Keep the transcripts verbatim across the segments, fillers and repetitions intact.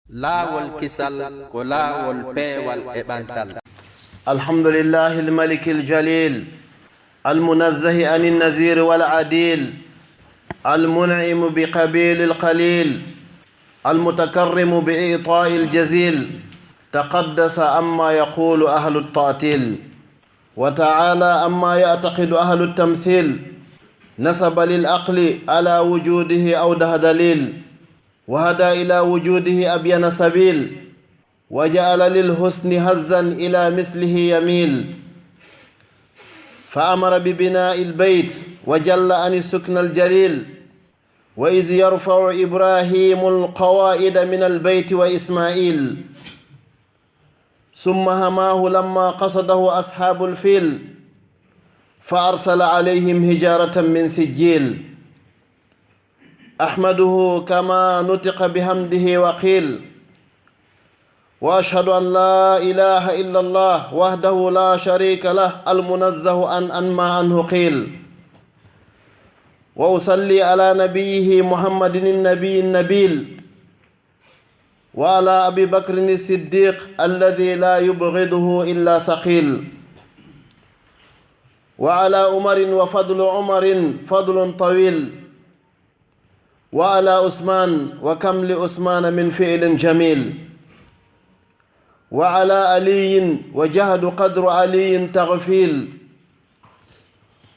Laawol kisal ko laawol peewal e ɓantal. الحمد لله الملك الجليل، المنزه عن النظير والعديل، المنعم بقبيل القليل، المتكرم بإعطاء الجزيل، تقدس عما يقول أهل التعطيل، وتعالى عما يعتقد أهل التمثيل، نسب للعقل على وجوده أوضح دليل، وهدى إلى وجوده أبين سبيل، وجعل للحسن هزا إلى مثله يميل، فأمر ببناء البيت وجل عن السكن الجليل، وإذ يرفع إبراهيم القواعد من البيت وإسماعيل، ثم حماه لما قصده أصحاب الفيل، فأرسل عليهم حجارة من سجيل. أحمده كما نطق بحمده وقيل، وأشهد أن لا إله إلا الله وحده لا شريك له المنزه عن، عن ما عنه قيل، وأصلي على نبيه محمد النبي النبيل، وعلى أبي بكر الصديق الذي لا يبغضه إلا ثقيل، وعلى عمر وفضل عمر فضل طويل، وعلى عثمان وكم لعثمان من فعل جميل، وعلى علي وجهد قدر علي تغفيل،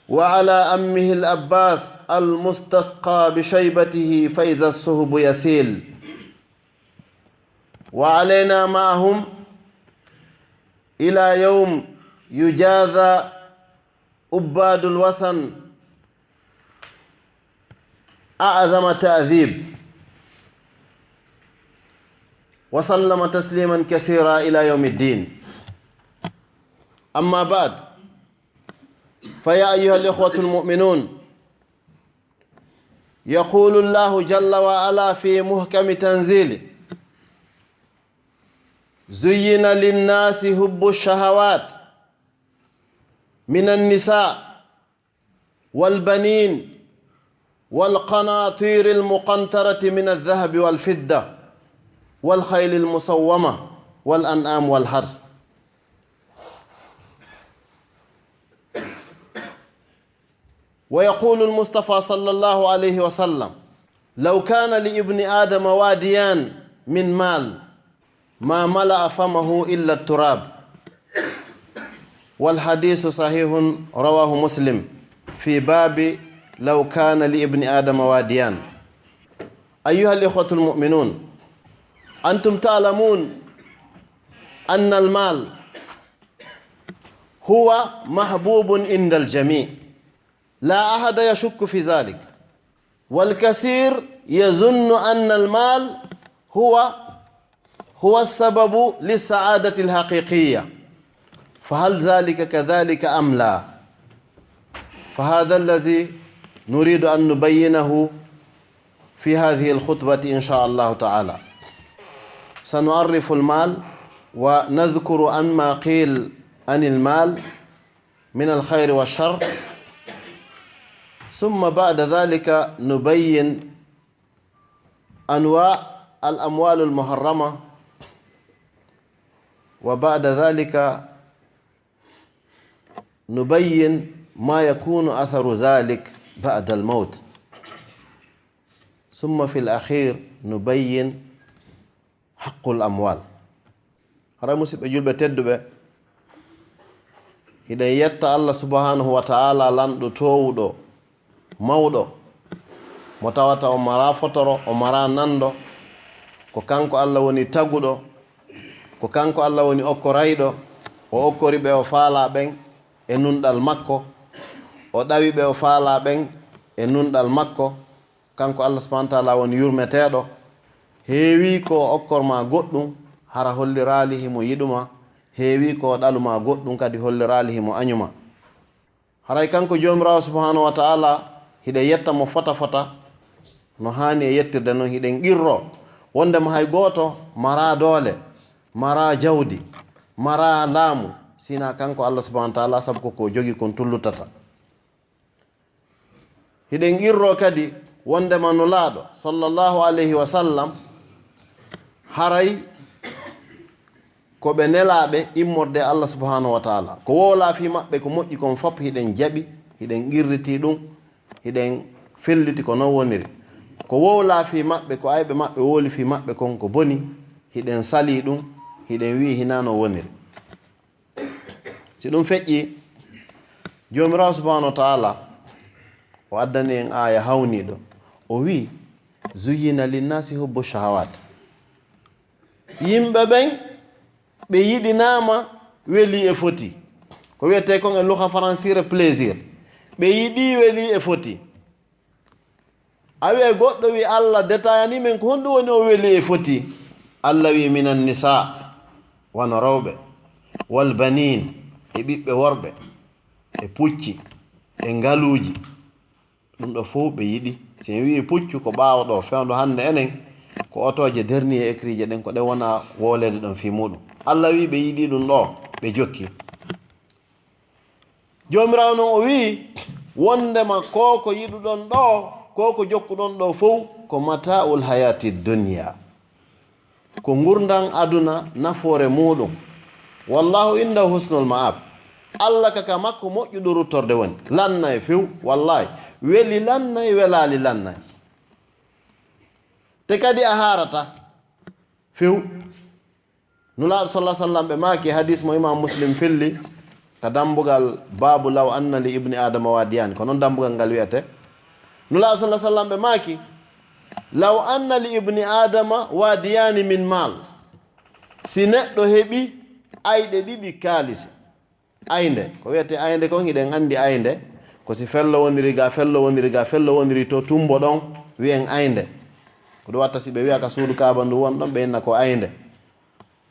وعلى عمه العباس المستسقى بشيبته فإذا السحب يسيل، وعلينا معهم إلى يوم يجازى عباد الوثن أعظم تعذيب، وسلم تسليما كثيرا إلى يوم الدين. أما بعد، فيا أيها الإخوة المؤمنون، يقول الله جل وعلا في محكم تنزيله: زين للناس حب الشهوات من النساء والبنين والقناطير المقنطرة من الذهب والفضة والخيل المسومة والأنعام والحرث. ويقول المصطفى صلى الله عليه وسلم: لو كان لابن آدم واديان من مال ما ملأ فمه إلا التراب. والحديث صحيح، رواه مسلم، في باب لو كان لابن آدم واديان. أيها الإخوة المؤمنون، أنتم تعلمون أن المال هو محبوب عند الجميع، لا أحد يشك في ذلك، والكثير يظن أن المال هو، هو السبب للسعادة الحقيقية، فهل ذلك كذلك أم لا؟ فهذا الذي نريد أن نبينه في هذه الخطبة إن شاء الله تعالى. سنعرف المال ونذكر عن ما قيل عن المال من الخير والشر، ثم بعد ذلك نبين أنواع الأموال المحرمة، وبعد ذلك نبين ما يكون أثر ذلك بعد الموت، ثم في الأخير نبين حق الأموال. Haray, musidɓe julɓe tedduɓe, hiɗen yetta Allah subhanahu wa ta'ala, lanɗo toowuɗo, mawɗo, mo tawata o maraa fotoro, o maraa nanndo. Ko kanko Allah woni taguɗo, ko kanko Allah woni okkorayɗo. O okkori ɓe o faalaa ɓen e nunɗal makko, o ɗawi ɓe o faalaa ɓen e nunɗal makko. Kanko Allah subhanahu wa ta'ala woni yurmeteeɗo. Heewii ko o okkor ma goɗɗum, hara holliraali himo yiɗu ma. Heewii ko o ɗalu ma goɗɗum, kadi holliraali himo añu ma. Haray kanko Joomiraawo subhanahu wa ta'ala, hiɗen yetta mo fota fota, no haani e yettirde non. Hiɗen qirroo wonndema hay gooto maraa doole, maraa jawdi, maraa laamu, sinaa kanko Allah subhanahu wa ta'ala, sabu ko ko o jogii kon tullutata. Hiɗen qirroo kadi wonndema Nulaaɗo, sallallahu alayhi wa sallam, Haray ko ɓe nelaaɓe immorde e Allah subhanahu wa taala. Ko wowlaa fii maɓɓe ko moƴƴi kon fop, hiɗen jaɓi, hiɗen qirritii ɗum, hiɗen felliti ko non woniri. Ko wowlaa fii maɓɓe, ko ayɓe maɓɓe wowli fii maɓɓe kon ko boni, hiɗen salii ɗum, hiɗen wi'i hinaa non woniri. Si ɗum feƴƴii, Joomiraawo subhanahu wa taala o addani en aaya hawniiɗo. O wi'i, "Zuyyina linnaasi hubbu shahawat." Yimɓe ɓen, ɓe yiɗinaama weli e foti. Ko wiyetee kon e luha faransiire plaisir. Ɓe yiɗi weli e foti. A wi'ay goɗɗo wi Allah detayani men ko honɗum woni o weli e foti. Allah wi minan nisa, wano rewɓe, wal banin, e ɓiɓɓe worɓe, e pucci, e ngaluuji. Ɗum ɗo fow ɓe yiɗi. Si en wi'i puccu ko ɓaawo ɗo, fewndo hannde enen, ko otooje dernier écrit je ɗen, ko ɗen wona wowleede ɗon fii muɗum. Allah wi ɓe yiɗi ɗum ɗo, ɓe jokki. Joomiraawo non o wi'i, wondema ko ko yiɗuɗon ɗo, ko ko jokkuɗon ɗo fow, ko mata'ul hayati dunya. Ko ngurndan aduna nafoore muɗum. Wallahu indahu husnul ma'ab. Allah ka ka makko moƴƴuɗo ruttorde woni. Lannay few, wallahi. Weli lannay, welaali lannay. Te kadi a haarata few. Nulaaɗo sallallahu alaihi wasallam ɓe maaki, hadis mo Imam Muslim filli, ka dambugal baabu law anna li ibni Adama wadiyani. Ko non dambugal ngal wi'ete. Nulaaɗo sallallahu alaihi wasallam ɓe maaki, law anna li ibni Adama wadiyani min mal. Si neɗɗo heɓi ayɗe ɗiɗi kaalisi. Aynde, ko wiyete aynde kon, hiɗen anndi aynde, ko si fello woniri ga, fello woniri ga, fello woniri to tumbo ɗon, wi'en aynde. Ko ɗum watta si ɓe wi'a ka suudu Kaaba ndu won ɗon, ɓe inna ko aynde.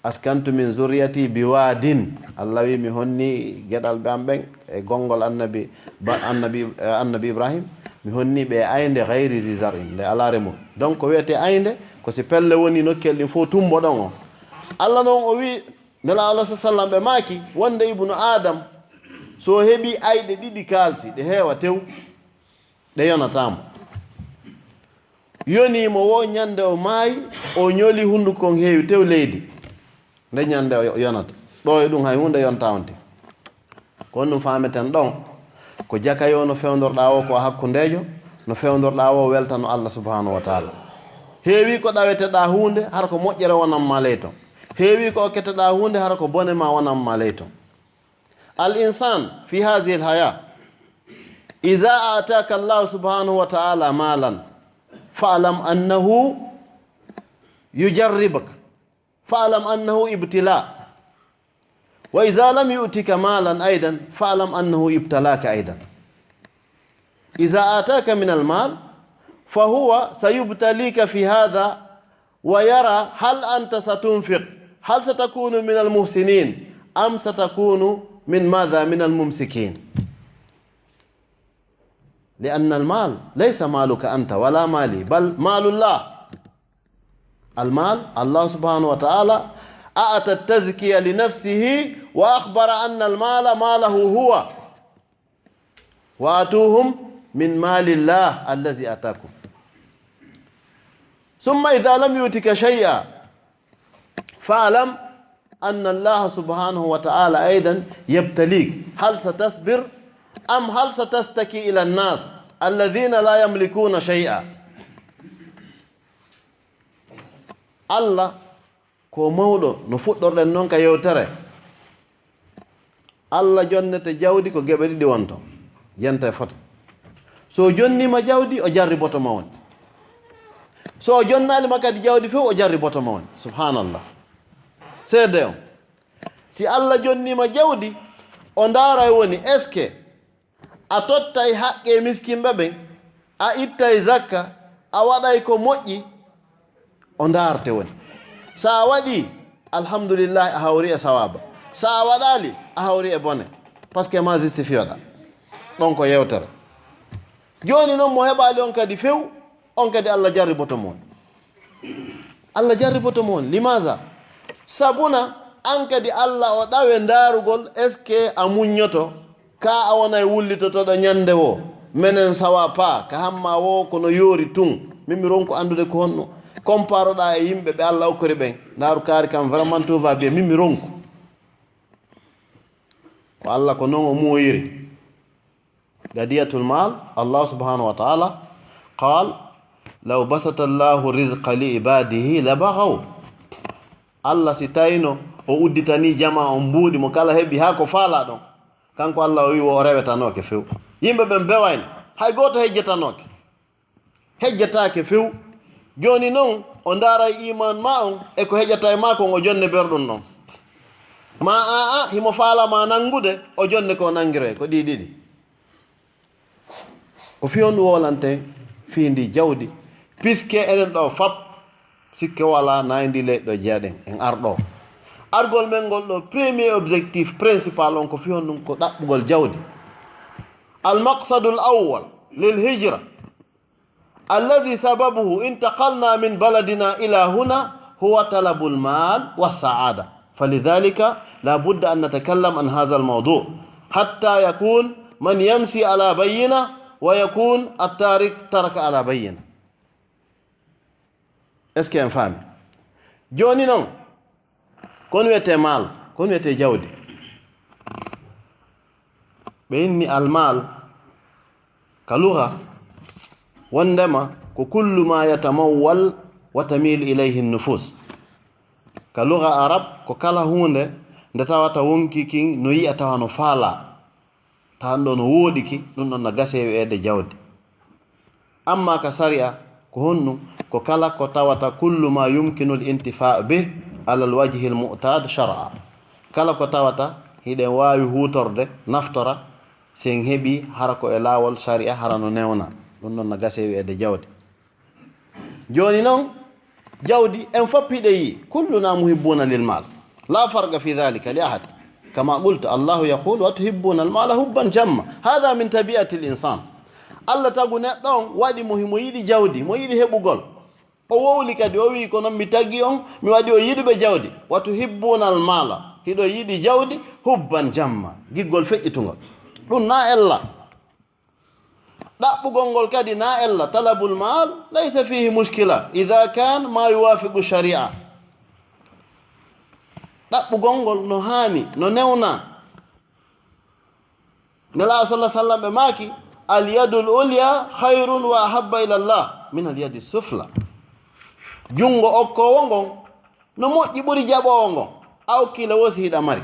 Askantu min zurriyati bi wadin. Allah wi mi honni geɗalɓe am ɓen e gonngol annabi, ba, annabi, eh, annabi Ibrahim, mi honni ɓe aynde gayri zi zar'in, nde alaa remol. Donc ko wiyete aynde, ko si pelle woni nokkel ɗin fof tumbo ɗon o. Allah non o wi, Nela Allah sa sallam ɓe maaki wonde Ibnu Adam so heɓi ayɗe ɗiɗi kaalsi, ɗe heewa tew, ɗe yonataamo. Yonii mo wo ñande o maayi, o ñoli hunduko kon heewi tew leydi. Nde ñande o yonata. Ɗo e ɗum hay huunde yonta on te. Ko honɗum faameten ɗon? Ko jakayo no fewndorɗaa o ko a hakkundeejo, no fewndorɗaa o weltano Allah subhanahu wa taala. Heewi ko ɗaweteɗaa huunde, hara ko moƴƴere wonan ma ley ton. Heewi ko okketeɗaa huunde, hara ko bone ma wonan ma ley ton. Al insan fi hazihi al haya, idha ataka Allah subhanahu wa taala malan, fa'lam annahu yujarribuk. فاعلم أنه ابتلاء. وإذا لم يؤتك مالا أيضا فاعلم أنه ابتلاك أيضا. إذا آتاك من المال فهو سيبتليك في هذا ويرى هل أنت ستنفق، هل ستكون من المحسنين أم ستكون من ماذا؟ من الممسكين. لأن المال ليس مالك أنت ولا مالي، بل مال الله. المال، الله سبحانه وتعالى أعطى التزكية لنفسه وأخبر أن المال ماله هو. وآتوهم من مال الله الذي آتاكم. ثم إذا لم يؤتك شيئا فاعلم أن الله سبحانه وتعالى أيضا يبتليك، هل ستصبر أم هل ستشتكي إلى الناس الذين لا يملكون شيئا؟ Allah ko mawɗo, no fuɗɗorɗen noon ka yewtere. Allah jonnete jawdi ko geɓe ɗiɗi wonto, yenta e fota. So o jonniima jawdi, o jarriboto ma woni. So o jonnaali ma kadi jawdi few, o jarriboto ma woni. Subhanallah. Seede on. Si Allah jonniima jawdi, o ndaaray woni, est-ce que a tottay haqqe miskinɓe ɓen, a ittay zakka, a waɗay ko moƴƴi, o ndaarte woni. So a waɗi, alhamdulillahi, a hawri e sawaaba. So a waɗaali, a hawri e bone. Parce que ma justifiyoɗa. Ɗon ko yewtere. Jooni noon mo heɓaali on kadi few, on kadi Allah jarriboto mo on. Allah jarriboto mo on. Limaza? Sabuna an kadi Allah o ɗawe ndaarugol, est-ce que a muññoto? Ka a wonay wullitotoɗo ñande wo. Menen sawa paa, ka hamma wo kono yoori tun. Min mi ronku anndude ko honno, Comparoɗaa e yimɓe ɓe Allah okkori ɓen, ndaaru kaari kam, vraiment, tout va bien, min mi ronku. Ko Allah ko non o mooyiri. Qadiyatul mal, Allah subhanahu wa ta'ala, qal, "Law basata Allahu rizqa li ibadihi la baghaw." Allah si tawino o udditani jama on mbuuɗi mo kala heɓi haa ko faala ɗon, kanko Allah o wi wo o rewetanooke few. Yimɓe ɓen bewayno, hay gooto hejjetanooke. Hejjataake few. Jooni non, o ndaaray iman ma on e ko heƴata e maa kon, o jonne berɗum non. Ma a, a, himo faala ma nangude, o jonne ko nangiroye, ko ɗi ɗiɗi. Ko fii honɗum wowlanten fii ndi jawdi? Puisque enen ɗo fap, sikke wala na e ndi leydi ɗo jeyaɗen, en arɗo. Argol men ngol ɗo, premier objectif principal on ko fii honɗum? Ko ɗaɓɓugol jawdi. Al maqsadul awwal lil hijra الذي سببه انتقلنا من بلدنا إلى هنا هو طلب المال والسعادة، فلذلك لا بد أن نتكلم عن هذا الموضوع حتى يكون من يمشي على بينة ويكون التارك ترك على بينة. Est-ce que en faami? Jooni non, kon wiyetee maal, kon wiyetee jawdi. Ɓe inni almaal ka luga wondema ko kullu ma yatamawwal wa tamilu ilayhi nufus. Ka luga arab, ko kala huunde nde tawata wonki kin no yi'a tawa no faala. Tawan ɗo no wooɗi ki, ɗum ɗon no gasi e wi'eede jawdi. Amma ka sariya, ko honɗum? Ko kala ko tawata kullu ma yumkinu al intifaa bih ala al wajhi al mu'tad shar'a. Kala ko tawata hiɗen waawi huutorde, naftora, si en heɓi hara ko e laawol sariya, hara no newna. Ɗum ɗon no gasi e wi'eede jawdi. Jooni non, jawdi, en fop hiɗen yi'i, kulluna muhibbuna lil mal. La farqa fi dhalika li ahad. Kama qulta, Allahu yaqul, "Wa tuhibbuna al mala hubban jamma." Hadha min tabi'ati al insan. Allah tagu neɗɗo on, waɗi mo himo yiɗi jawdi, mo yiɗi heɓugol. O wowli kadi, o wi'i, "Ko non mi tagi on, mi waɗi on yiɗuɓe jawdi." "Wa tuhibbuna al mala." Hiɗo yiɗi jawdi, hubban jamma. Giggol feƴƴitungol. Ɗum na ella. Ɗaɓɓugol ngol kadi na ella. Talabul mal laysa fihi mushkila idha kan ma yuwafiqu sharia. Ɗaɓɓugol ngol no haani, no newna. Nela sallallahu sallam ɓe maaki, "Al yadul ulya khairun wa ahabba ila Allah min al yadi sufla." Junngo okkowo ngon no moƴƴi ɓuri jaɓowo ngon. A okki le wosi hiɗa mari.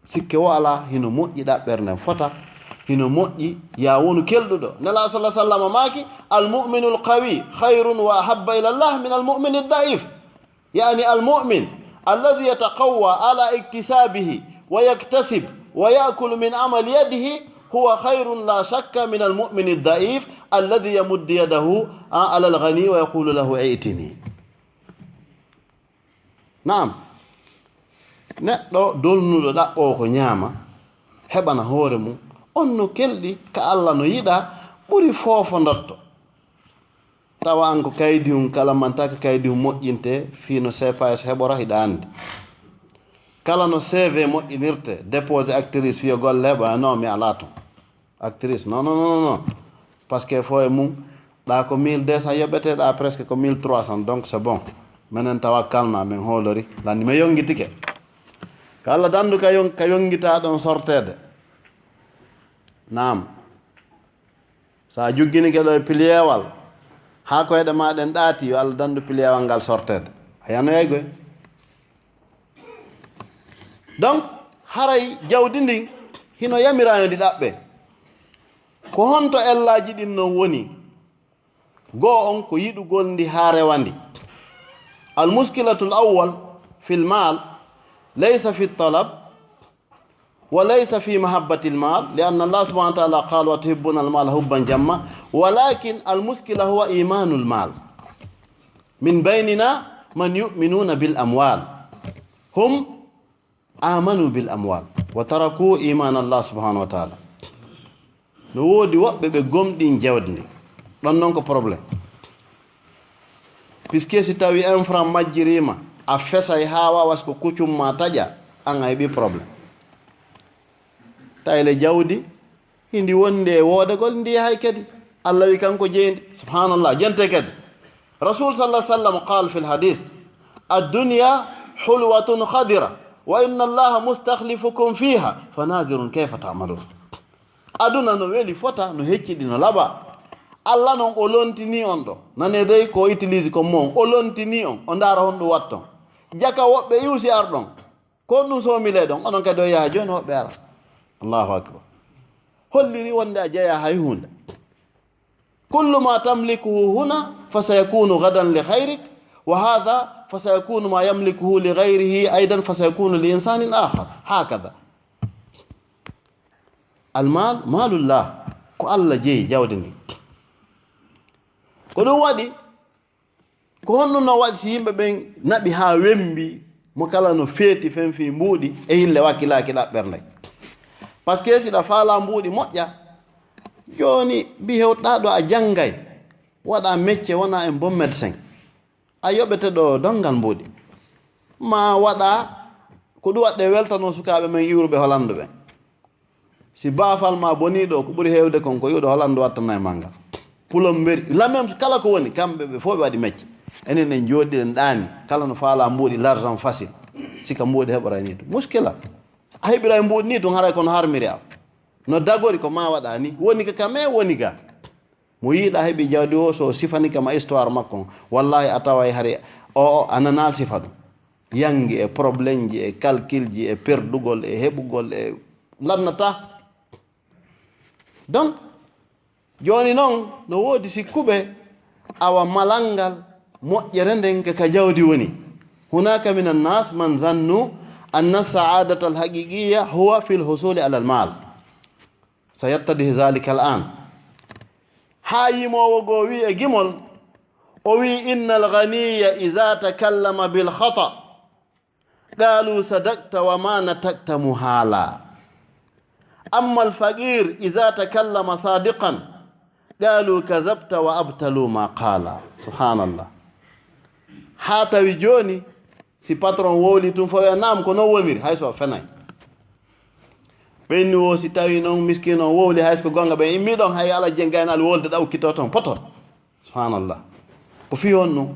Sikke wo alaa, hino moƴƴi ɗaɓɓere nden fota, hino moƴƴi ya wonu kelɗuɗo. Nela sallallahu sallam maaki, "Al mu'minul qawi khairun wa ahabba ila Allah min al mu'minid da'if." Yani al mu'min alladhi yataqawwa ala iktisabihi wa yaktasib wa ya'kulu min amali yadihi huwa khairun la shakka min al mu'minid da'if alladhi yamuddu yadahu ala al ghani wa yaqulu lahu i'tini. Naam, neɗɗo dolnuɗo ɗaɓɓoowo ko ñaama, heɓana hoore mum, on no kelɗi ka Alla no yiɗa, ɓuri foofo ndotto. Tawa an ko kaydi hum, kala man taka kaydi hum moƴƴinte, fii no C P S heɓora, hiɗa anndi. Kala no C V moƴƴinirte, déposé actrice, fii yo golle heɓa, non, mi alaa toon. Actrice, non, non, non, non. Parce que fo e mum, ɗa ko mille deux cents yoɓete, ɗa presque ko mille trois cents, donc c'est bon. Menen tawakkalna, min hoolori, landi mi yongitike. Ko Alla dandu ka yon-, ka yongita ɗon sorteede. Naam. Sa jugginike ɗo e piliyewal, haa koyɗe ma ɗen ɗaati, yo Alla dandu piliyewal ngal sorteede. A yanoyay goy. Donc, haray jawdi ndin hino yamira yo ndi ɗaɓɓe. Ko honto ellaaji ɗin non woni? Goo on ko yiɗugol ndi haa rewa ndi. Al muskilatul awwal fil mal laysa fi talab wa laysa fi mahabbatil mal, li anna Allah subhanahu wa ta'ala qala, "Wa tuhibbuna al mala hubban jamma," walakin al muskila huwa imanul mal. Min baynina man yu'minuna bil amwal. Hum amanu bil amwal wa taraku iman Allah subhanahu wa ta'ala. No woodi woɓɓe ɓe gomɗin jawdi ndi. Ɗon non ko problème. Puisque si tawi un franc majjirima, a fesay haa wawas ko kuccum ma taƴa, an a heɓi problème. Tayle jawdi, hindi wondi e woodagol ndi hay kadi. Alla wi kanko jeyndi. Subhanallah, jente kadi. Rasul sallallahu alaihi wasallam qal fil hadith, "Ad-dunya hulwatun khadira, wa inna Allaha mustakhlifukum fiha, fanadhirun kayfa ta'malun." Aduna no weli fota, no heccidi, no laba. Allah non o lontini on ɗo. Nane dey ko utilise ko mon, o lontini on, o ndaara honɗum watton. Jaka woɓɓe yuusi arɗon. Ko ɗum soomile ɗon, onon kadi o yaha jooni woɓɓe ara. Allahu akbar. Holliri wonde a jeya hay hunde. Kullu ma tamlikuhu huna fasayakunu gadan li khayrik, wa hadha fasayakunu ma yamlikuhu li ghayrihi aidan fasayakunu li insanin akhar. Hakada. Almal malullah, ko Allah jeyi jawdi ndi. Ko ɗum waɗi, ko honɗum no waɗi si yimɓe ɓen naɓi haa wembi, mo kala no feeti fen fii mbuuɗi e hille wakkilaaki ɗaɓɓernde? Parce que si ɗa faala mbuuɗi moƴƴa, jooni bi hewɗa ɗo a janngay, waɗa mecce, wona en bon médecin. A yoɓete ɗo donngal mbuuɗi. Ma waɗa ko ɗum waɗde weltano sukaaɓe men iwruɓe Hollande ɓen. Si baafal ma bonii ɗo, ko ɓuri heewde kon ko iwɗo Hollande wattana e ma ngal. Plomberie, la même, kala ko woni, kamɓe ɓe fof ɓe waɗi mecce. Enen en jooɗiɗen ɗaani, kala no faala mbuuɗi, l'argent facile. Sika mbuuɗi heɓoray ni ɗum. Muskila. A heɓiray mbuuɗi ni ɗum haray kono harmiri am. No dagori ko ma waɗa ni. Woni ka kame, woni ga. Mo yiiɗa heɓi jawdi o, so sifani kama histoire makko on, wallahi a taway hari o, o, a nanal sifa ɗum. Yangi e problème ji, e calcul ji, e perdugol, e heɓugol, e lannata. Donc, jooni noon, no woodi sikkuɓe awa malal ngal moƴƴere nden ka, ka jawdi woni. Hunaka min annas man zannu anna sa'adata al haqiqiya huwa fil husuli ala al mal. Sayattadih zalika al an. Haa yimoowo goo wi e gimol, o wi, "Inna al ghaniya iza takallama bil khata, qalu sadaqta wa ma natakta muhala. Amma al faqir iza takallama sadiqan, qalu kazabta wa abtalu ma qala." Subhanallah. Haa tawi jooni, si patron wowli tun fof, wi'a, "Naam, ko noon woniri," hay so o fenay. Ɓen ni wo si tawi noon miskiino on wowli, hay so ko gonga, ɓen immi ɗon, hay ala jengaynaali wolde ɗa ukkito toon, poto. Subhanallah. Ko fii honno?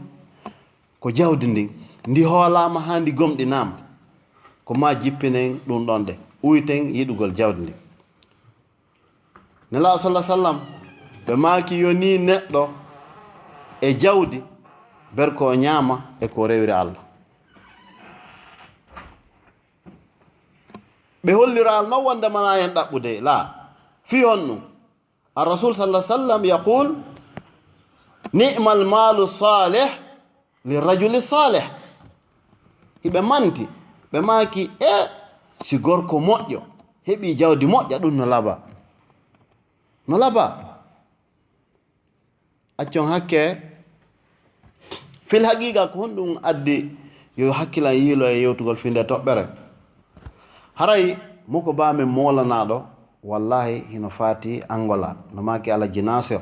Ko jawdi ndin. Ndi hoolaama haa ndi gomɗinaama. Ko ma jippinen ɗum ɗon de. Uyten yiɗugol jawdi ndin. Nelaaɗo sallallahu alaihi wasallam, ɓe maaki yo nii neɗɗo e jawdi, ber ko o ñaama e ko o rewiri Allah. Ɓe holliraal noon wonde mana en ɗaɓɓude, laa. Fii honɗum? Ar-Rasul sallallahu alaihi wasallam yaqul, "Ni'mal malu salih li rajuli salih." Hiɓe manti, ɓe maaki, "E si gorko moƴƴo heɓi jawdi moƴƴa, ɗum no laba." No laba. Accon hakke. Fil haqiqa, ko honɗum addi yo hakkilan yiilo e yewtugol fii nde toɓɓere? Haray mo ko baa men moolanaaɗo, wallahi hino faati Angola. No maaki Alaji Nasir.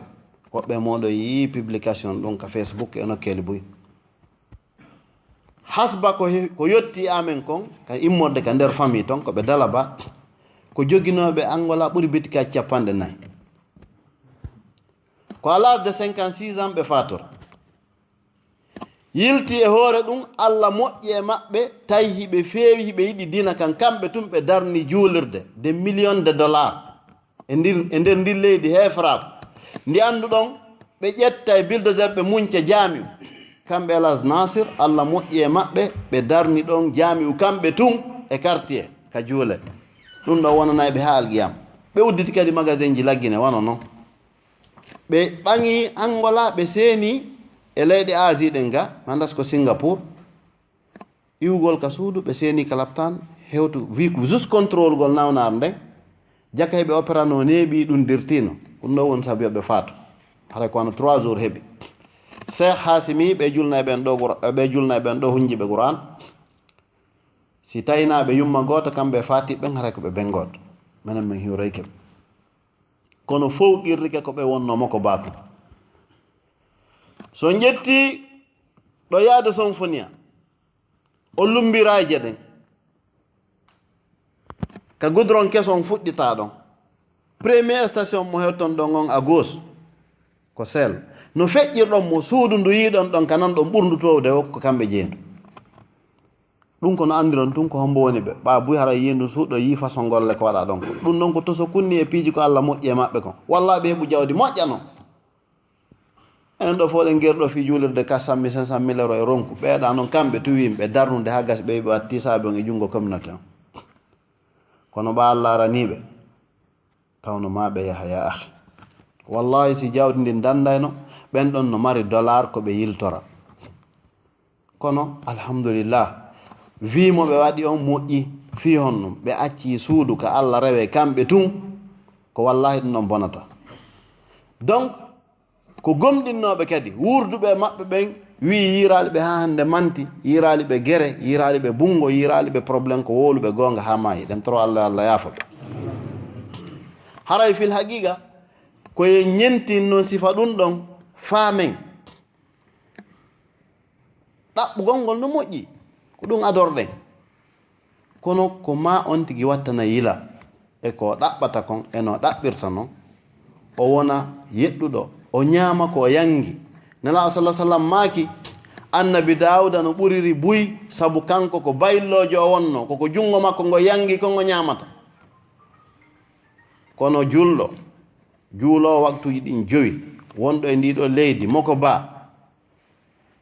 Woɓɓe mooɗon yii publication ɗum ka Facebook e nokkeeli buy. Hasba ko he-, ko yotti amen kon, ka immorde ka nder famille ton, ko ɓe Dalaba, ko joginooɓe Angola ɓuri bitika capanɗe nayi. Ko à l'âge de cinquante-six ans ɓe faatora. Yilti e hoore ɗum, Allah moƴƴi e maɓɓe, tawi hiɓe feewi, hiɓe yiɗi diina kan, kamɓe tun ɓe darni juulirde de millions de dollars. E ndir, e nder ndin leydi heeferaaku ndi annduɗon, ɓe ƴetta e bulldozer, ɓe munca jaami'u. Kamɓe Elhaj Nasir, Allah moƴƴi e maɓɓe, ɓe darni ɗon jaami'u kamɓe tun e quartier ka juule. Ɗum ɗo wonanay ɓe haa alqiyama. Ɓe udditi kadi magasin ji Laguinée, wano non. Ɓe ɓaŋi Angola, ɓe seeni e leyɗe Asie ɗen ga, mandas ko Singapour. Iwgol ka suudu, ɓe seeni ka laptaan, hewtu, wi ko juste contrôle gol nawnaare nden. Jaka heɓe opéra no neeɓi, ɗum dirtiino. Ɗum ɗo woni sabu yo ɓe faatu. Haray ko wano trois jours heɓi. Cheikh Hasimi, ɓe julna e ɓen ɗo Qur-, ɓe julna e ɓen ɗo hunji ɓe Qur'an. Si taynaaɓe yumma gooto, kamɓe faati ɓen, haray ko ɓe ben gooto. Menen men hiwrayke ɓe. Kono fow qirrike ko ɓe wonno mo ko baatu. So ƴetti ɗo yaade Sonfonia, o lumbiraaje ɗen. Ka goudron keso on fuɗɗitaa ɗon. Premier station mo hewton ɗon on à gauche, ko sel. No feƴƴirɗon mo suudu ndu yiiɗon ɗon ka nan ɗon ɓurndu toowde o, ko kamɓe jeyi ndu. Ɗum ko no anndiron tun ko hombo woni ɓe. Ɓaa buy hara yii ndu suuɗo yii façon golle ko waɗa ɗon ko. Ɗum ɗon ko toso kunni e piiji ko Alla moƴƴi e maɓɓe kon. Wallaahi ɓe heɓu jawdi moƴƴa non. Enen ɗo fof ɗen gerɗo fii juulirde quatre cent mille, cinq cent mille euros e ronku. Ɓeeɗa non kamɓe tuwi yimɓe darnude haa gasi ɓe ɓe watti saabe on e junngo communauté on. Kono ɓa Alla araniiɓe, tawno ma ɓe yaha ya akhi. Wallahi si jawdi ndin dandayno, ɓen ɗon no mari dollar ko ɓe yiltora. Kono alhamdulillah, vie mo ɓe waɗi on moƴƴi fii honno ɓe acci suudu ka Alla rewe kamɓe tun, ko wallahi ɗum ɗon bonata. Donc, ko gomɗinnooɓe kadi, wuurduɓe e maɓɓe ɓen, wi'i yiiraali ɓe haa hannde manti, yiiraali ɓe gere, yiiraali ɓe bunngo, yiiraali ɓe problème, ko wowluɓe goonga haa maayi. Ɗen toro Alla, Alla yaafo ɓe. Haray fil haqiqa, ko e ñentin non sifa ɗum ɗon faamen. Ɗaɓɓugol ngol no moƴƴi, ko ɗum adorɗen. Kono ko ma on tigi wattana yila e ko o ɗaɓɓata kon e no o ɗaɓɓirta non, o wona yeɗɗuɗo, o ñaama ko o yangi. Nelaaɗo sallallahu alaihi wasallam maaki, Annabi Daawuda no ɓuriri buy sabu kanko ko bayloojo o wonno, ko ko junngo makko ngo yangi kon o ñaamata. Kono julɗo, juuloowo waktuuji ɗin jowi, wonɗo e ndiɗo leydi, moko ba,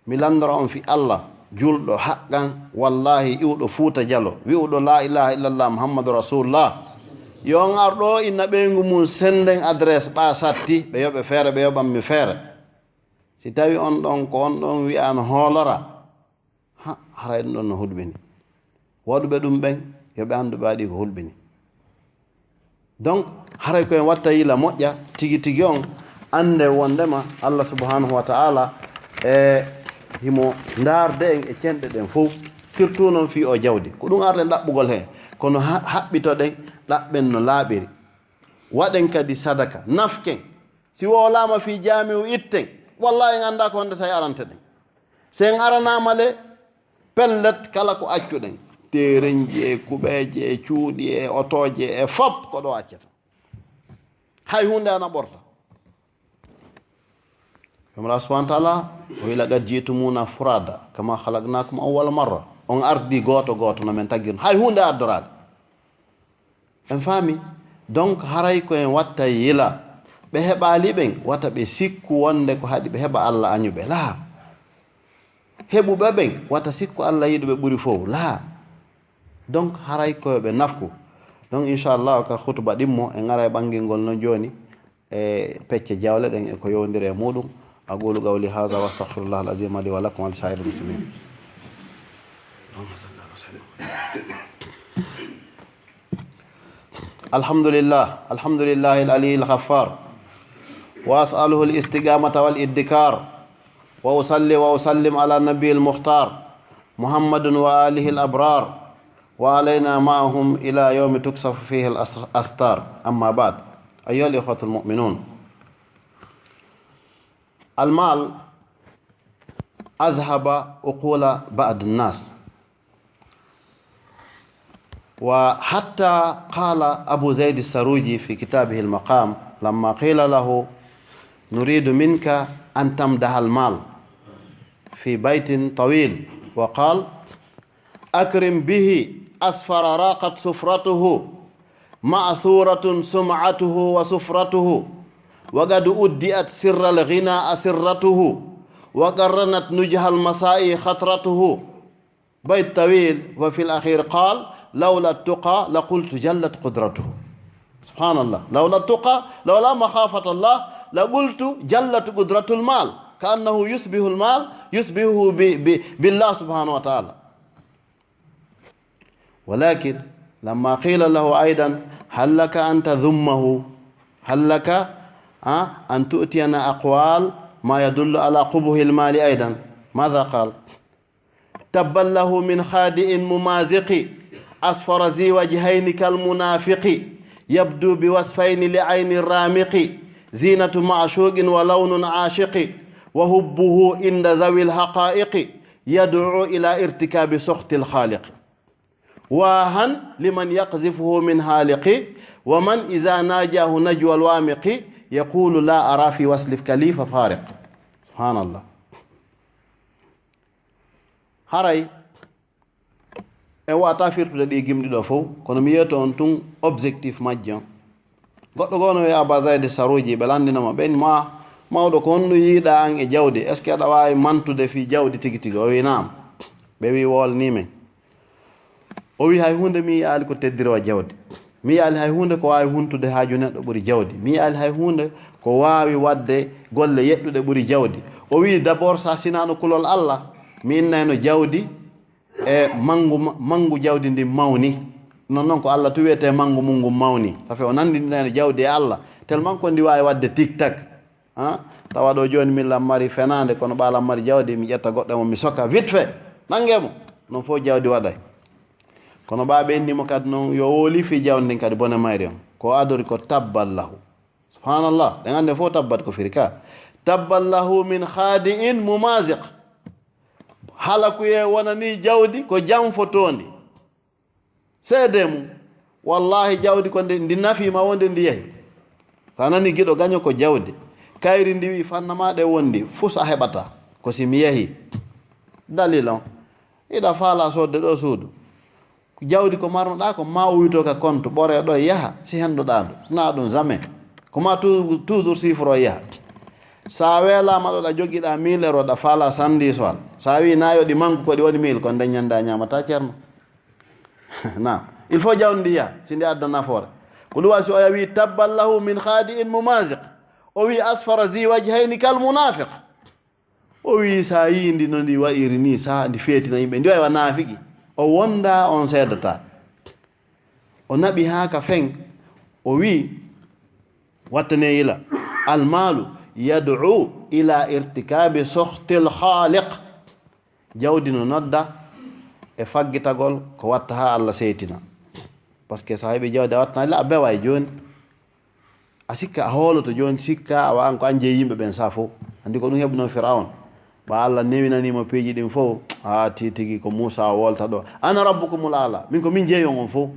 mi lanndora on fii Alla, julɗo haqqan, wallahi, iwɗo Fuuta Jalo, wi'uɗo laa ilaaha illallah Muhammadu Rasulullah, yo on ar ɗoo inna ɓeyngu mum sennden adresse ɓa satti, ɓe yoɓe feere, ɓe yoɓan mi feere. Si tawi on ɗon ko on ɗon wi'ano hoolora, ha, haray ɗum ɗon no hulɓini. Waɗuɓe ɗum ɓen, yo ɓe anndu ɓe waɗi ko hulɓini. Donc, haray ko en watta yila moƴƴa tigi tigi on, annde wondema Allah subhanahu wa ta'ala e himo ndaarde en e cenɗe ɗen fow, surtout non fii o jawdi. Ko ɗum arɗen ɗaɓɓugol he, kono ha-, haɓɓitoɗen, ɗaɓɓen no laaɓiri. Waɗen kadi sadaka, nafken. Si wowlaama fii jaami'u itten, wallahi en anndaa ko honde say arante ɗen. Si en aranaama le, pellet kala ko accuɗen, teerenji e kuɓeeje e cuuɗi e otooje e fop ko ɗo accata. Hay huunde ana ɓorta. Jomra subhanahu wa ta'ala o wi, "Laqad ji'tumuna furada kama khalaqnakum awwala marra." On ardi gooto gooto no men taggirno. Hay huunde addoraade. En faami? Donc, haray ko en watta yila. Ɓe heɓaali ɓen, wata ɓe sikku wonde ko haɗi ɓe heɓa Allah añuɓe. Laa. Heɓuɓe ɓen, wata sikku Allah yiɗuɓe ɓuri fow. Laa. Donc, haray ko ɓe nafku. Donc, inchallah, ka khutuba ɗimmo, en ara e ɓangingol non jooni, e pecce jawle ɗen e ko yowndiri e muɗum. أقول قولي هذا وأستغفر الله العظيم لي ولكم ولسائر المسلمين. اللهم صل على سيدنا محمد. الحمد لله، الحمد لله العلي الغفار، وأسأله الاستقامة والادكار، وأصلي وأسلم على النبي المختار محمد وآله الأبرار، وعلينا معهم إلى يوم تكشف فيه الأستار. أما بعد، أيها الإخوة المؤمنون، المال أذهب عقول بعض الناس. وحتى قال أبو زيد السروجي في كتابه المقام لما قيل له: "نريد منك أن تمدح المال"، في بيت طويل، وقال: "أكرم به أسفر راقت سفرته، مأثورة سمعته وسفرته، وقد أودئت سر الغنى أسرته، وقرنت نجه المساء خطرته". بيت طويل، وفي الأخير قال: "لولا التقى لقلت جلت قدرته". سبحان الله. "لولا التقى، لولا مخافة الله، لقلت جلت قدرة المال". كأنه يشبه المال، يشبهه ب-، ب-، بالله سبحانه وتعالى. ولكن لما قيل له أيضا: "هل لك أن تذمه؟ هل لك، آه، أن تؤتينا أقوال ما يدل على قبح المال أيضا؟" ماذا قال؟ "تبا له من خادع ممازق، أسفر ذي وجهين كالمنافق، يبدو بوصفين لعين الرامق، زينة معشوق ولون عاشق، وحبه عند ذوي الحقائق يدعو إلى ارتكاب سخط الخالق. واها لمن يقذفه من هالق، ومن إذا ناجاه نجوى الوامق يقول لا أرى في وصلك لي ففارق". Subhanallah. Haray en wata firtude ɗi gimɗi ɗo fof, kono mi yeeto on tun objectif majjo. Goɗɗo goo no wiya Aba Zayde Saruji, ɓe lanndinoma, ɓe ma, "Mawɗo, ko honɗum yiiɗa an e jawdi? Est-ce que aɗa waawi mantude fii jawdi tigi tigi?" O wi, "Naam." Ɓe wi, "Wolni men." O wi, "Hay huunde mi yiyaali ko teddiri wa jawdi. Mi yiyaali hay huunde ko waawi huntude haaju neɗɗo ɓuri jawdi. Mi yiyaali hay huunde ko waawi waɗde golle yeɗɗuɗe ɓuri jawdi." O wi, "D'abord, sa sinaano kulol Allah, mi innayno jawdi e manngu, manngu jawdi ndin mawni. Non non ko Allah tu wiyetee manngu mun ngun mawni. Ça fait o nanndinayno jawdi e Allah. Tellement ko ndi waawi waɗde tik tak." Ha? Tawa ɗo jooni min lan mari fenaande, kono ɓa lan mari jawdi, mi ƴetta goɗɗo e mo, mi soka vite fait, nannge mo. Non fof jawdi waɗay. Kono ɓa ɓe inni mo kadi non, yo woli fii jawdi ndin kadi bone mayri on. Ko adori ko tabban lahu. Subhanallah. Ɗen anndi fof tabbat ko firi ka. "Tabban lahu min khadi'in mumaziq." Halakuyee wonanii jawdi ko janfotoondi. Seedee mum, wallaahi, jawdi ko ndi, ndi nafii ma wonde ndi yahi. So a nanii giɗo gaño ko jawdi, kayri ndi wi'i, "Fanna ma ɗe wondi, fus a heɓata, ko si mi yahi." Dalil on, iɗa faalaa soodde ɗo suudu. Jawdi ko marnoɗaa ko, ma o wito ka compte, ɓoree ɗo yaha, si hendoɗaa ndu. Sinaa ɗum, jamais. Ko ma tu-, toujours chiffre o yaha. Sa weelaama ɗo ɗa jogiɗaa mille euros, ɗa faalaa cent dix wal. Sa wi'i, "Na yo ɗi manque ko ɗi woni mille," ko nden ñande a ñaamataa ceerno. Naam. Il faut jawdi ndi yaha, si ndi adda nafoore. Ko ɗum waɗi si oya wi'i, "Tabban lahu min khadi'in mumaziq." O wi'i, "Asfara zi wajhayni kal munafiq." O wi'i, "Sa yii ndi no ndi wa'iri ni, sa ndi feetina yimɓe, ndi wa'i wa naafiki." O wonda, on seedata. O naɓi haa ka feŋ, o wi'i, wattane yila, "Almalu yad'u ila irtikabi sohtil khaliq." Jawdi no nodda e faggitagol ko watta haa Allah seytina. Parce que sa heɓi jawdi a wattanaali, a bewa e jooni. A sikka, a hooloto jooni, sikka awa an ko an jeyi yimɓe ɓen sa fof. Anndi ko ɗum heɓuno Firawon. Ɓa Allah newinanimo piiji ɗin fof, a ti tigi ko Muusa o wolta ɗo. "Ana rabbukumul a'la." Min ko min jeyi on on fof.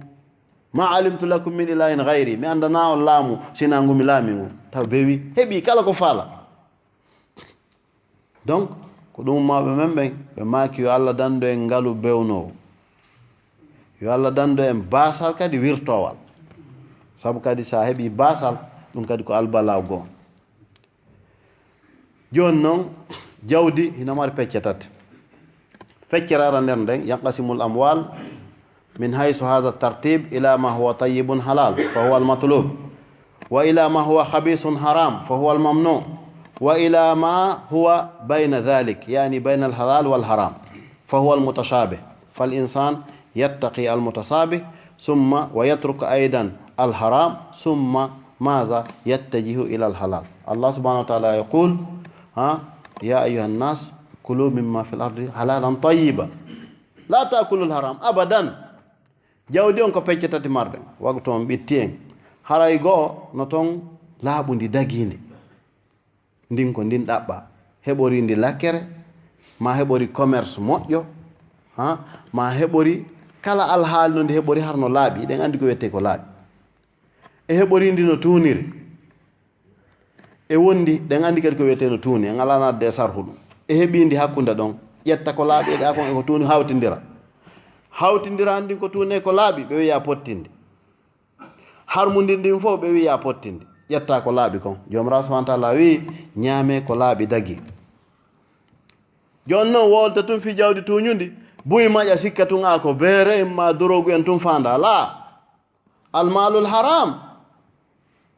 "Ma alimtu lakum min ilahin ghayri." Mi anndana on laamu sina ngu mi laami ngu. Taw bewi, heɓi kala ko faala. Donc, ko ɗum mawɓe men ɓen, ɓe maaki, "Yo Allah dandu en ngalu bewnoowu. Yo Allah dandu en baasal kadi wirtoowal." Sabu kadi sa heɓi baasal, ɗum kadi ko albalaaw goo. Jooni non, jawdi hino mari pecce tati. Feccere arande nden, "Yanqasimul amwal min haysu haza tartib ila ma huwa tayyibun halal, fa huwa al-matlub, wa ila ma huwa khabisun haram, fa huwa al-mamnu, wa ila ma huwa bayna dhalik, yani bayna al-halal wal haram, fa huwa al-mutashabih. Fal insan yattaqi al-mutashabih, thumma wa yatruk aidan al-haram, thumma maza yattajihu ila al-halal." Allah subhanahu wa ta'ala yaqul, ha, "Ya ayyuhan nas, kulu mimma fil ardi halalan tayyiba. La ta'kulul haram abadan." Jawdi on ko pecce tati marɗen, waktu on ɓitti en. Haray goo no ton laaɓundi dagiindi. Ndin ko ndin ɗaɓɓa. Heɓori ndi lakkere, ma heɓori commerce moƴƴo, ha, ma heɓori kala alhaali no ndi heɓori har no laaɓi. Eɗen anndi ko wiyetee ko laaɓi. E heɓori ndi no tuuniri. E wondi, ɗen anndi kadi ko wiyetee no tuuni, en alaa naatde e sarhu ɗum. E heɓi ndi hakkunde ɗon, ƴetta ko laaɓi e gaa kon e ko tuuni, hawtindira. Hawtindira anndi ko tuuni e ko laaɓi, ɓe wi'a pottinde. Harmundi ndin fof, ɓe wi'a pottinde. Ƴetta ko laaɓi kon. Joomiraaɗo subhaanahu wa ta'aala wi'i, "Ñaamee ko laaɓi dagi." Jooni non, wolta tun fii jawdi tuuñundi, buy maƴa sikka tun a ko beere en ma dorogu en tun faanda. Laa. Almaalul haram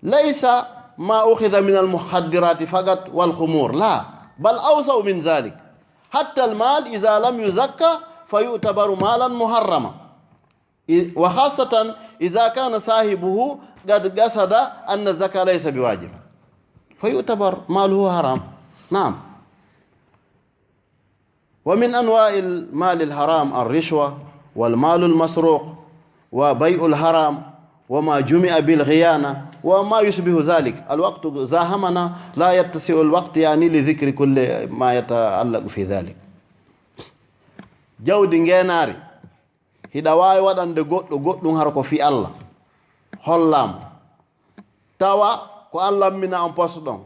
laysa ma ukhidha min almukhaddirati faqat wal khumur, la, bal awsa'u min dhalik. Hatta almal idha lam yuzakka fa yu'tabaru malan muharrama. I-, wa khassatan idha kana sahibuhu qad qasada anna zaka laysa biwajib. Fa yu'tabar maluhu haram. Na'am. ومن أنواع المال الحرام الرشوة والمال المسروق وبيع الحرام وما جمع بالخيانة وما يشبه ذلك. الوقت زاحمنا، لا يتسع الوقت، يعني، لذكر كل ما يتعلق في ذلك. Jawdi ngeenaari, hiɗa waawi waɗande goɗɗo goɗɗum hara ko fii Allah. Hollaamo. Tawa ko an lammina on poste ɗon.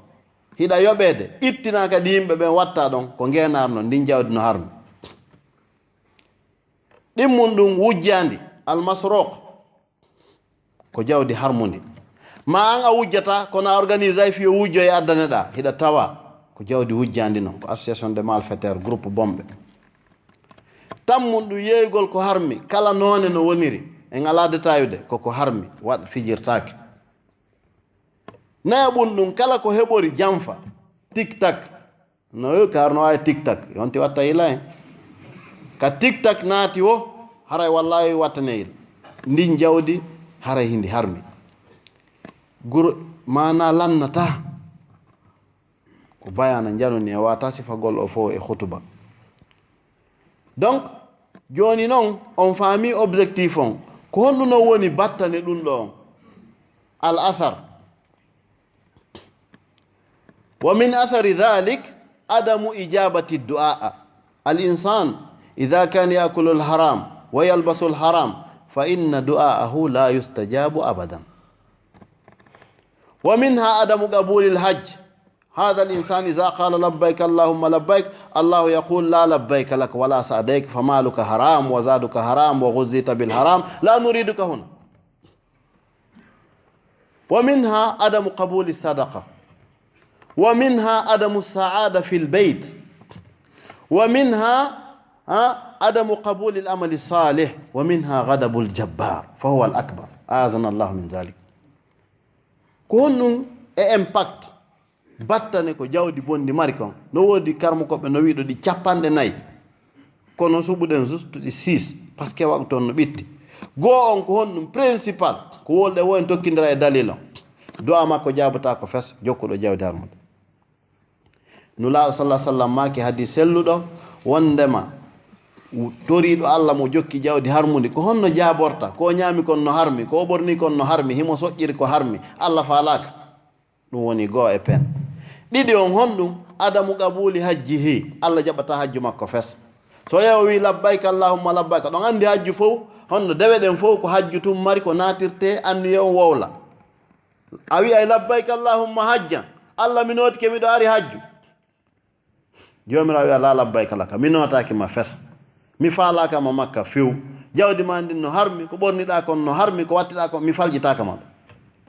Hiɗa yoɓeede, ittinaa kadi yimɓe ɓen watta ɗon, ko ngeenaar non, ndin jawdi no harmi. Ɗimmun ɗum wujjaandi, almasroq, ko jawdi harmundi. Ma an a wujjata, kono a organisay fii yo wujjo e addane ɗa, hiɗa tawa ko jawdi wujjaandi non, ko association de malfaiteurs, groupe bomɓe. Tammun ɗum yeeygol ko harmi, kala noone no woniri, en alaa detayude, ko ko harmi, waɗ fijirtaake. Nayaɓun ɗum, kala ko heɓori janfa, tik tak, no yo kar no waawi tik tak, yonti watta yila en. Ka tik tak naati wo, haray wallahi wattane yila. Ndin jawdi, haray hindi harmi. Guro, maana lannata. Ko bayana januni e wata sifagol o fof e khutuba. Donc, jooni non, on faami objectif on. Ko honɗum non woni battane ɗum ɗo on? Al athar. ومن أثر ذلك عدم إجابة الدعاء. الإنسان إذا كان يأكل الحرام ويلبس الحرام فإن دعاءه لا يستجاب أبدا. ومنها عدم قبول الحج. هذا الإنسان إذا قال لبيك اللهم لبيك، الله يقول لا لبيك لك ولا سعديك، فمالك حرام وزادك حرام وغذيت بالحرام، لا نريدك هنا. ومنها عدم قبول الصدقة، ومنها عدم السعادة في البيت، ومنها، ها، عدم قبول العمل الصالح، ومنها غضب الجبار فهو الأكبر، أعاذنا الله من ذلك. Ko honɗum e impact battane ko jawdi bonndi mari kon? No woodi karmokooɓe no wiɗo ɗi capanɗe nayi, kono suɓuɗen juste ɗi six, parce que waɗu toon no ɓitti. Goo on ko honɗum principal? Ko wolɗe wo en tokkindira e dalil on. Du'a makko jaabotaako fes, jokkuɗo jawdi harmude. Nulaaɗo sallallahu alaihi wasallam maaki hadis selluɗo wondema toriiɗo Allah mo jokki jawdi harmundi, ko honno jaaborta? Ko o ñaami kon no harmi, ko o ɓorni kon no harmi, himo soƴƴiri ko harmi, Allah faalaaka. Ɗum woni goo e pen. Ɗiɗi on honɗum? Adamu qabuli hajjihi, Allah jaɓata hajju makko fes. So yeewo wi labbayka allahumma labbayka, ɗon andi hajju fow, honno dewe ɗen fow ko hajju tun mari, ko naatirte anniye on wowla. A wi'ay labbayka allahumma hajjan, Allah mi nootike miɗo ari hajju. Joomiraawo wi'a laa labbayka laka, mi nootaaki ma fes. Mi faalaaka ma makka few. Jawdi ma ndin no harmi, ko ɓorniɗaa kon no harmi, ko wattiɗaa kon, mi faljitaaka ma ɗum.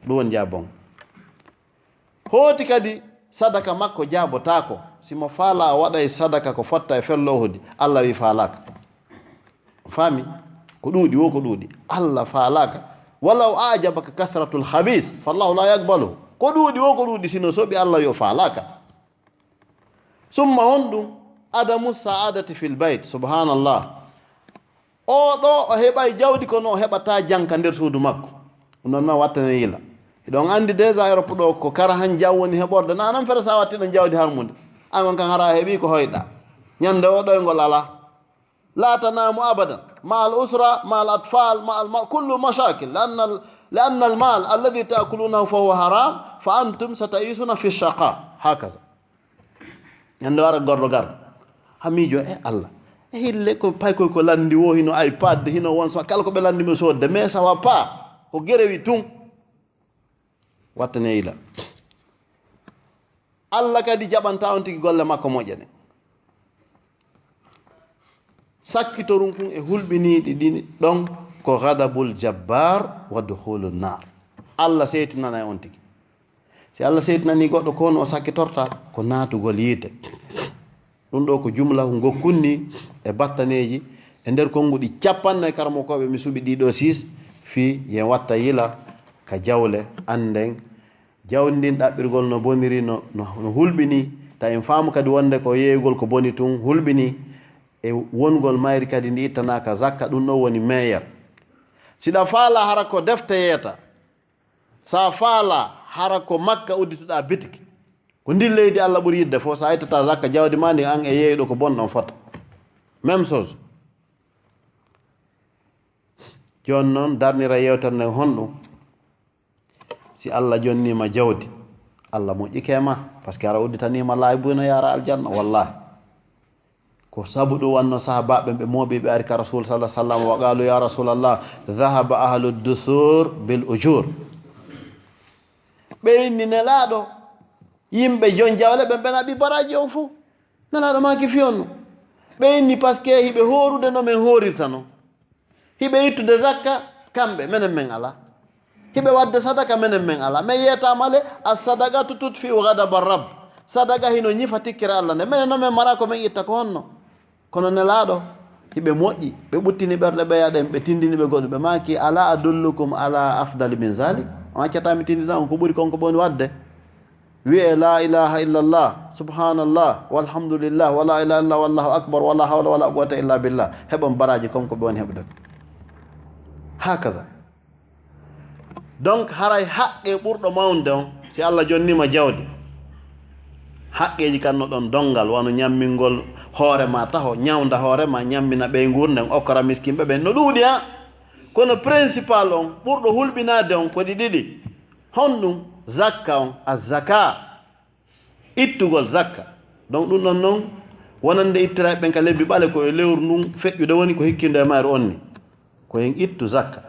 Ɗum woni jaabon. Hooti kadi sadaka makko jaabotaako. Si mo faalaa o waɗay sadaka ko fotta e fello Uhudi, Allah wi faalaaka. Faami? Ko ɗuuɗi wo ko ɗuuɗi. Allah faalaaka. Walaw ajabaka kasratul khabis, fallahu la yaqbalu. Ko ɗuuɗi wo ko ɗuuɗi, sino soɓi Allah yo faalaaka. Summa honɗum? Adamu sa'adati fil bayt. Subhanallah. O ɗo o heɓay jawdi kono o heɓata janka nder suudu makko. Ɗum noon ma wattane yila. Hiɗon andi déjà Europe ɗo ko kara han jaw woni heɓorde. Na nan fere sa watti ɗon jawdi harmude. An on kan hara heɓi ko hoyɗa. Ñande o ɗoyngol ala. La tanamu abadan. Ma al usra, ma al atfal, ma al ma-, kullu mashakil. Li'anna al-, li'anna al mal alladhi ta'kulunahu fa huwa haram, fa antum sata'isuna fi shaqa. Hakaza. Ñande wara gorɗo garɗo. Hamiijo, e Allah. E hille ko paykoy ko landi wo hino iPad, hino won so kala ko ɓe landi mi sodde. Mais ça va pas. Ko gerewi tun. Wattane yila. Allah kadi jaɓanta on tigi golle makko moƴƴe ɗen. Sakkitorun kun e hulɓiniiɗi ɗin ɗon ko ghadabul jabbar wa dukhulun nar. Allah seytinanay on tigi. Si Allah seytinanii goɗɗo, ko honno o sakkitorta? Ko naatugol yiite. Ɗum ɗo ko jumlahu ngokkun ni e battaneeji e nder konnguɗi capanɗe nayi karamokooɓe mi suɓi ɗiɗo sis fii yen watta yila ka jawle annden jawdi ndin ɗaɓɓirgol no boniri, no, no, no hulɓini. Ta en faamu kadi wonde ko yeeyugol ko boni tun hulɓini e wongol mayri kadi ndi ittanaaka zakka, ɗum ɗo woni meeyer. Siɗa faala hara ko defte yeeta, sa faala hara ko makka uddituɗa bitiki, ko ndin leydi Allah ɓuri yidde fof, sa ittata zakka jawdi ma ndi an e yeeyuɗo ko bon ɗon fota. Même chose. Jooni noon darnira yewtere nden honɗum? Si Allah jonnima jawdi, Allah moƴƴike ma, parce que ara udditaniima laabi buy no yaara aljanna, wallahi. Ko sabu ɗum wanno sahabaɓe ɓe mooɓi ɓe ari ka Rasul sallallahu alaihi wasallam wa qalu ya Rasulallah dhahaba ahlu dusur bil ujur. Ɓe inni Nelaaɗo, Yimɓe jon jawle ɓen ɓen aɓi baraji on fuu. Nelaaɗo maaki fii on no. Ɓe inni parce que hiɓe hoorude no men hoorirta non. Hiɓe ittude zakka, kamɓe, menen men alaa. Hiɓe waɗde sadaka, menen men alaa. Men yeetaama le, as-sadaqatu tutfi'u ghadaba rabb. Sadaka hino ñifa tikkere Allah nde. Menen no men mara ko men itta ko honno? Kono Nelaaɗo, hiɓe moƴƴi, ɓe ɓuttini ɓerɗe ɓeya ɗen, ɓe tindini ɓe goɗɗum. Ɓe maaki, "Ala adullukum ala afdali min zalik?" On accataa mi tindina on ko ɓuri kon ko ɓe woni waɗde? Wi'ee, "La ilaha illallah, subhanallah, walhamdulillah, wala ilaha illallah, wallahu akbar, wala hawla wala quwwata illa billah." Heɓon baraji kon ko ɓe woni heɓude. Hakaza. Donc, haray haqqe ɓurɗo mawnde on, si Allah jonnima jawdi, haqqeeji kan no ɗon donngal, wano ñammingol hoore ma taho, ñawnda hoore ma, ñammina ɓeynguure nden, okkora miskinɓe ɓen, no ɗuuɗi, ha. Kono principal on, ɓurɗo hulɓinaade on, ko ɗi ɗiɗi. Honɗum? Zakka on, az-zaka. Ittugol zakka. Donc, ɗum ɗon non, wonande ittirayɓe ɓen ka lebbi ɓale, ko e lewru ndun feƴƴude woni, ko hikkindo e mayru on ni. Ko hen ittu zakka.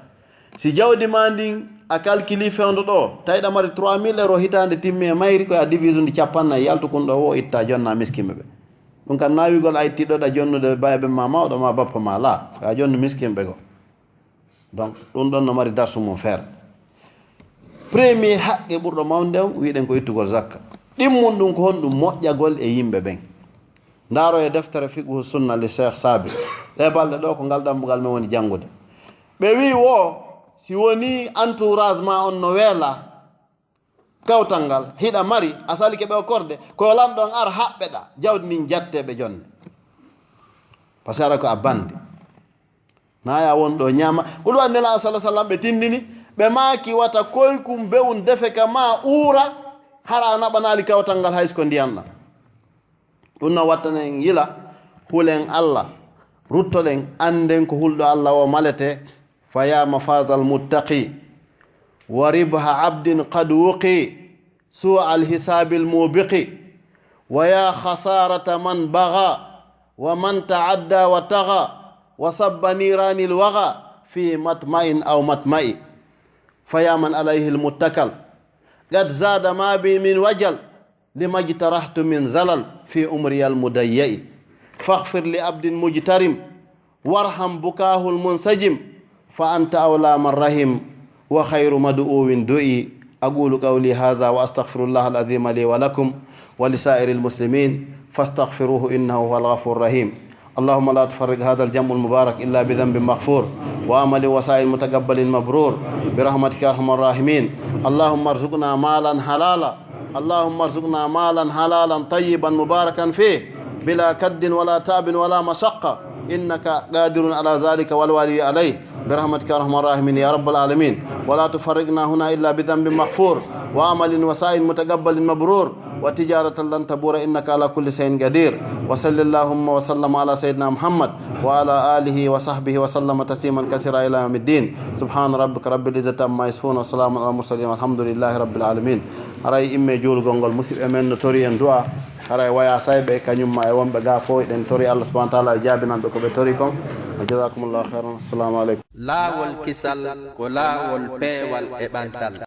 Si jawdi ma ndin a calculi fewndo ɗo, tawi ɗa mari trois mille euros hitaande timmi e mayri, ko a divise ndi cappannayi, yaltu kun ɗo wo itta, jonna miskinɓe ɓe. Ɗum kan naawigol a itti ɗo ɗa jonnude bayɓe ma mawɗo ma bappa ma, laa, ko a jonnu miskinɓe goo. Donc, ɗum ɗon no mari darsu mum feere. Premier haqqe ɓurɗo mawnde on, wiɗen ko ittugol zakka. Ɗimmun ɗum ko honɗum? Moƴƴagol e yimɓe ɓen. Ndaaro e deftere Fiqhu Sunna li Cheikh Sabi. Ɗe balɗe ɗo ko ngal dambugal men woni janngude. Ɓe wi wo, si woni entourage ma on no weela kawtal ngal, hiɗa mari, a sali ke ɓe okkorde, ko lanɗo on ar haɓɓe ɗa, jawdi ndin jatte ɓe jonne. Parce que ara ko a bandi. Naya won ɗo ñaama. Ko ɗum anndi Nelaaɗo sallallahu alaihi wasallam ɓe tindini, ɓe maaki wata koykum bewun defe ka ma uura, hara a naɓanaali kawtal ngal hay so ko ndiyan ɗan. Ɗum no wattanen yila, hulen Allah, ruttoɗen, annden ko hulɗo Allah o malete. Fa ya mafaza almuttaqi, wa ribha abdin qad wuqi, su'a alhisabi almubiqi, wa ya khasarata man bagha, wa man ta'adda wa tagha, wa sabba nirani alwagha fi matma'in aw matma'i. Fa ya man alayhi almuttakal, qad zada ma bi min wajal, لما اجترحت من زلل في عمري المضيع. فاغفر لعبد مجترم وارحم بكاه المنسجم، فأنت أولى من رحم وخير مدعو دعي. أقول قولي هذا وأستغفر الله العظيم لي ولكم ولسائر المسلمين فاستغفروه إنه هو الغفور الرحيم. اللهم لا تفرق هذا الجمع المبارك إلا بذنب مغفور وعمل وسعي متقبل مبرور برحمتك يا أرحم الراحمين. اللهم ارزقنا مالا حلالا، اللهم ارزقنا مالا حلالا طيبا مباركا فيه بلا كد ولا تعب ولا مشقة، إنك قادر على ذلك والولي عليه برحمتك يا أرحم الراحمين يا رب العالمين. ولا تفرقنا هنا إلا بذنب مغفور وعمل وسعي متقبل مبرور وتجارة لن تبور إنك على كل شيء قدير. وصل اللهم وسلم على سيدنا محمد وعلى آله وصحبه وسلم تسليما كثيرا إلى يوم الدين. سبحان ربك رب العزة عما يصفون وسلام على المرسلين والحمد لله رب العالمين. Haray imme juulgol ngol, musidɓe men no tori en du'a. Haray waya sayɓe, kañum ma e wonɓe ga fof, eɗen tori Allah subhanahu wa ta'ala o jaabinanɓe ko ɓe tori kon. Wa jazakumullahu khairan. Assalamu alaikum. Laawol kisal ko laawol peewal e ɓantal.